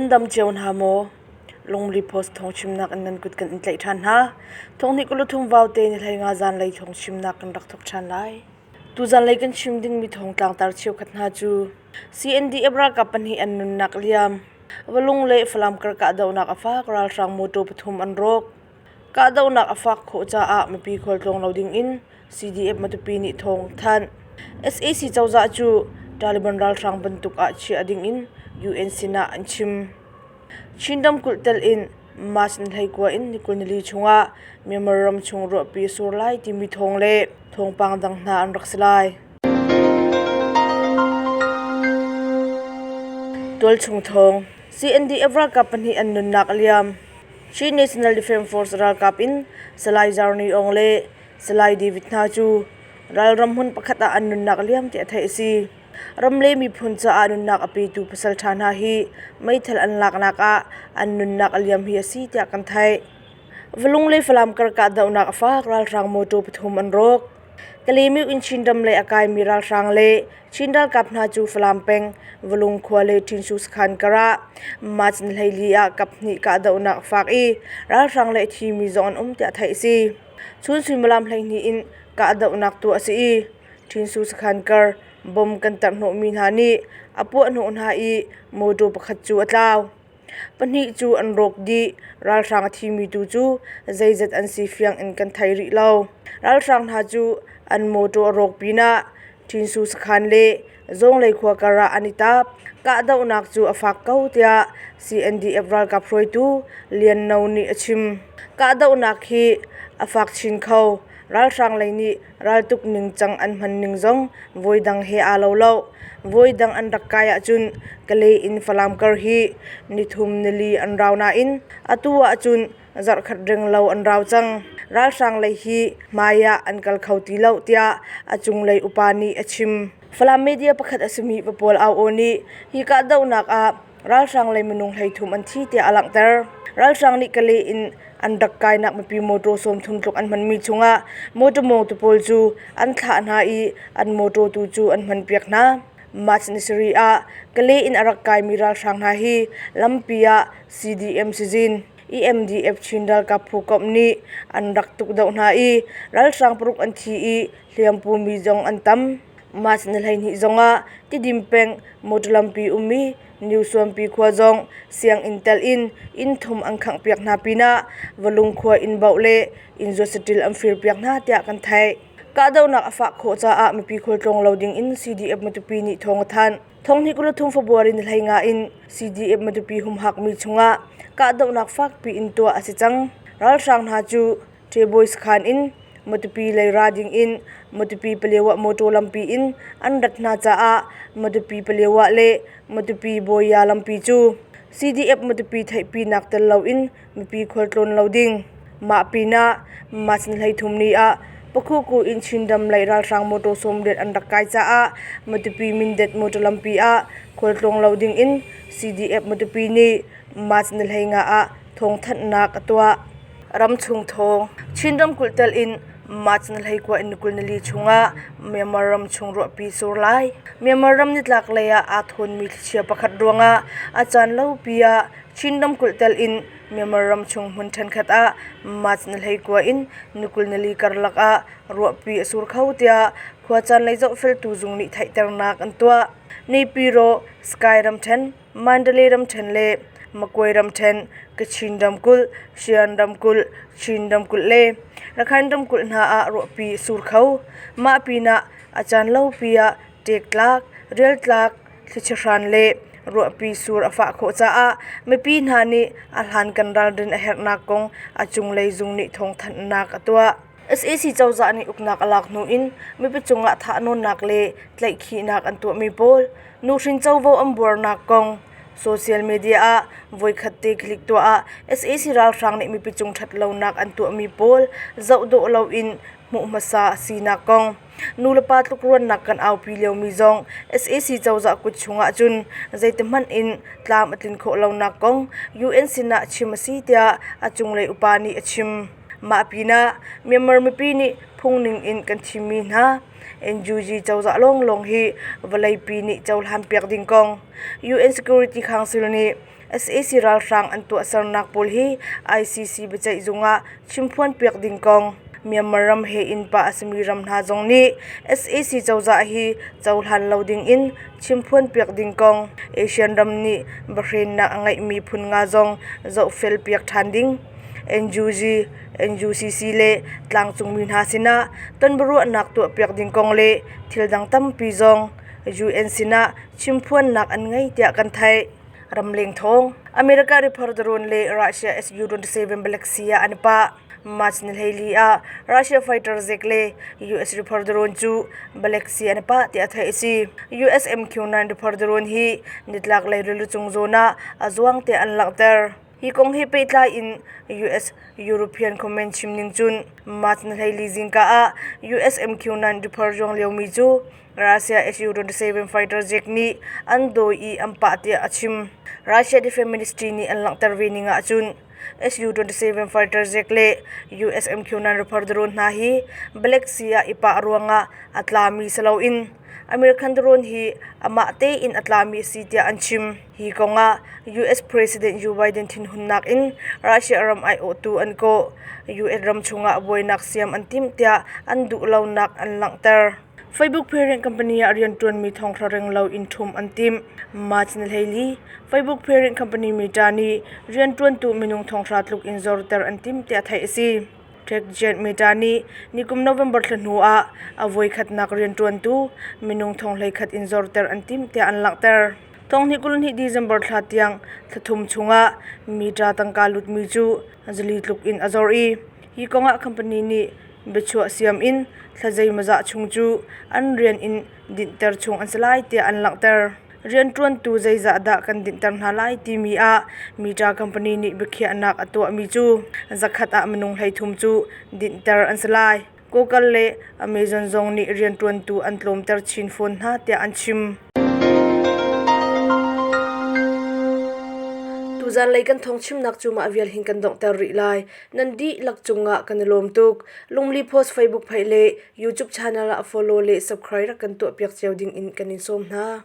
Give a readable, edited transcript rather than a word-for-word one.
Nan dam cio hna maw? Lungli Post thawngchimnak in nan kut kan in tlaih ṭhan hna. Thawng hnih 23 vaute ni 15 zanlei thawngchimnak kan rak thawk ṭhan lai. Tuzanlei kan chim dingmi thawng tlangtar cheukhat hna cu CNDF ralkap pahnih an nunnak liam, Valung le Falam kar kahdohnak a fak, ralhrang mawṭaw pathum an rawk. Kahdohnak a fak khawh caah mipi khualtlawng lo dingin CDF Matupi nih thawng thanh. Sac cozah cu Taliban ralhrang bantuk ah chiah dingin UN sinah an chim. Chin ramkulh telh in March ni 19 in ni 24 chungah Myanmar ram chung ruahpi a sur lai timi thawng le thawngpang dang hna an rak si lai. Tualchung thawng CNDF ralkap pahnih an nunnak a liam. Chin National Defence Force ralkap in Salai Zar Ni Aung le Salai David hna cu ralram hmun pakhat ah an nunnak a liam tiah theih a si. Ram le miphun caah nunnak a petu pasalṭha hna hi meithal an laknak ah an nunnak a liam hi a si tiah kan theih. Valung le Falam kar kahdohnak a fak, ralhrang mawṭaw pathum an rawk. Kalemiu in Chinram lei a kaimi ralhrang le Chin ralkap hna cu Falam peng Valung khua le Ṭhinsu sakhan kar ah March ni 14 ah kaphnih kahdohnak a fak i ralhrang le a thimi zong an um tiah theih a si. Chun suimilam 12 in kahdohnak tuah a si i Ṭhinsu sakhan kar bom kan tarhhnawhmi hna nih a puahhnawh hna i mawṭaw pakhat cu a tlau. Pahnih cu an rawk dih. Ralhrang a thimi tu cu zeizat an si fiang in kan thei rih lo. Ralhrang hna cu an mawṭaw a rawk pinah Ṭhinsu sakhan le Zawnglei khua kar ah an i tap. Kahdohnak cu a fak ko tiah CNDF ralkap hruaitu Lian No nih a chim. Kahdohnak hi a fak chin kho. Ralhrang lei nih raltuk ningcang an hman ning zong voidang he aa lo lo. Voidang an rak kai ahcun Kalay in Falam kar hi nithum nili an rau nain atu ahcun zarhkhat renglo an rau cang. Ralhrang lei hi hmai ah an kal kho ti lo tiah a cunglei upa nih a chim. Falam media pakhat a simi Papawl Au Aw nih hi kahdohnak ah ralhrang lei minung 13 an thi tiah a langhter. Ralhrang nih Kalay in an rak kainak mipi mawṭaw 30 tluk an hmanmi chungah mawṭaw mawngtu pawl cu an thlah hna i an mawṭaw tu cu an hmanpiak hna. March ni sarih ah Kalay in a rak kaimi ralhrang hna hi lampi ah CDM sizin EMDF Chin ralkap phu komh nih an rak tukdoh hna i ralhrang paruk an thi i hliampumi zong an tam. March ni 12 zongah Tidim peng motor lampi ummi New Suanpi khua zong sianginn telh in inn thum an khanghpiak hna pinah Valung khua inn baoh le inn zuat saṭil an firpiak hna tiah kan theih. Kahdohnak a fah khawh caah mipi khualtlawng lo ding in CDF Matupi nih thawng a thanh. Thong hnih 23 February ni 15 in CDF Matupi humhakmi chungah kahdohnak fakpi in tuah a si cang. Ralhrang hna cu Ṭeboy sakhan in Matupi lei ra ding in Matupi Palewa mawṭaw lampi in an rat hna caah Matupi Palewa le Matupi Bawia lampi cu CDF Matupi theihpinak tel loin mipi khualtlawn lo ding. Mah pinah March ni 33 ni ah Pakhuku in Chinram lei ralhrang mawṭaw 80 an rak kai caah Matupi Mindat mawṭaw lampi ah khualtlawng lo ding in CDF Matupi nih March ni 15 ah thawngthanhnak a tuah. Ramchung thawng Chin ramkulh telh in March ni 19 in ni 24 chungah Myanmar ram chung ruahpi sur lai. Myanmar ram nitlak lei ah aa thawnmi thlichia pakhat ruangah a caan lopi ah Chin ramkulh telh in Myanmar ram chung hmun ṭhenkhat ah March ni 19 in ni 24 karlak ah ruahpi a sur kho tiah khuacaan lei zohfeltu zung nih theihternak an tuah. Naypyidaw, Sky ramṭhen, Mandalay ramṭhen le Magway ramṭhen, Kachin ramkulh, Shan ramkulh, Chin ramkulh le Rakhine ramkulh hna ah ruahpi a sur kho. Mah pinah a caan lopi ah ṭektlak, rialtlak, thlichia hran le ruahpi sur a fah khawh caah mipi hna nih a hlankan ralrin a herhnak kong a cunglei zung nih thawngthanhnak a tuah. Sac cozah nih uknak a lak hnu in mipi cungah thahnawnnak le tlaihkhihnak an tuahmi pawl nuhrin covo an buarnak kong social media ah voikhat te click tuah ah sac ralhrang nih mipi cung ṭhatlonak an tuahmi pawl zoh dawh loin hmuh hmasa a sinak kong nulepa tlukruannak kan aupi liomi zong sac cozah kut chungah cun zeitihmanh in tlam a tlin khawh lonak kong UN sinah chim a si tiah a cunglei upa nih a chim. Mah pinah Myanmar mipi nih phungning in kan thimmi hna NUG cozah lawnglawng hi vawleipi nih cohlanpiak ding kong UN Security Council nih Sac ralhrang an tuahsernak pawl hi ICC biaceihzung ah chimphuan piak ding kong Myanmar ram he innpa a simi ram hna zong nih sac cozah hi cohlan lo ding in chimphuan piak ding kong ASEAN ram nih biahrennak a ngeihmi phun nga zong zohfel piak ṭhan ding NUG, NUCC le tlangcungmi hna sinah tonbiaruahnak tuahpiak ding kong le thil dang tampi zong UN sinah chimphuannak an ngei tiah kan theih. Ramleng thawng America Reaper drone le Russia Su-27 Black Sea ah an i pah. March ni 14 ah Russia fighter jet le US Reaper drone cu Black Sea an i pah tiah theih a si. US MQ-9 Reaper drone hi nitlak lei rili cung zawn ah a zuang tiah an langhter. Hi kong he pehtlai in US European Command chim ning cun March ni 14 zingka ah US MQ-9 Reaper zuang liomi cu Russia Su-27 fighter jet nih an dawi i an pah tiah a chim. Russia Defense Ministry nih an langhter ve ning ahcun Su-27 fighter jet le US MQ-9 Reaper drone hna hi Black Sea ah i pah ruangah a tlami si loin American drone hi amah tein a tlami a si tiah an chim. Hi kongah US President Joe Biden thinhunnak in Russia ram aiawhtu an kawh. US ram chungah buainak siam an timh tiah an duhlonak an langhter. Facebook parent company ah rianṭuanmi thonghra renglo in ṭhum an timh. March ni 14, Facebook parent company Meta nih rianṭuantu minung thonghra tluk in zorter an timh tiah theih a si. TechGen Meta nih nikum November thla hnu ah a voikhatnak rianṭuantu minung thong 11 in zorter an timh tiah an langhter. 2022 December thla tiang thla thum chungah Meta tangka lutmi cu zali tluk in a zor i hi kongah company nih biachuah siam in thla zeimawzah chung cu an rian in dinhter chung an si lai tiah an langhter. Rianṭuantu zeizah dah kan dinhter hna lai timi ah Meta company nih biakhiahnak a tuahmi cu zakhat ah minung 33 cu dinhter an si lai. Google le Amazon zong nih rianṭuantu an tlawmter chin fawn hna tiah an chim. Tuzanlei kan thawngchimnak cu mah vial hin kan donghter rih lai. Nan dihlak cungah kan i lawm tuk. Lungli Post Facebook page le YouTube channel ah follow le subscribe rak kan tuahpiak cio ding in kan in sawm hna.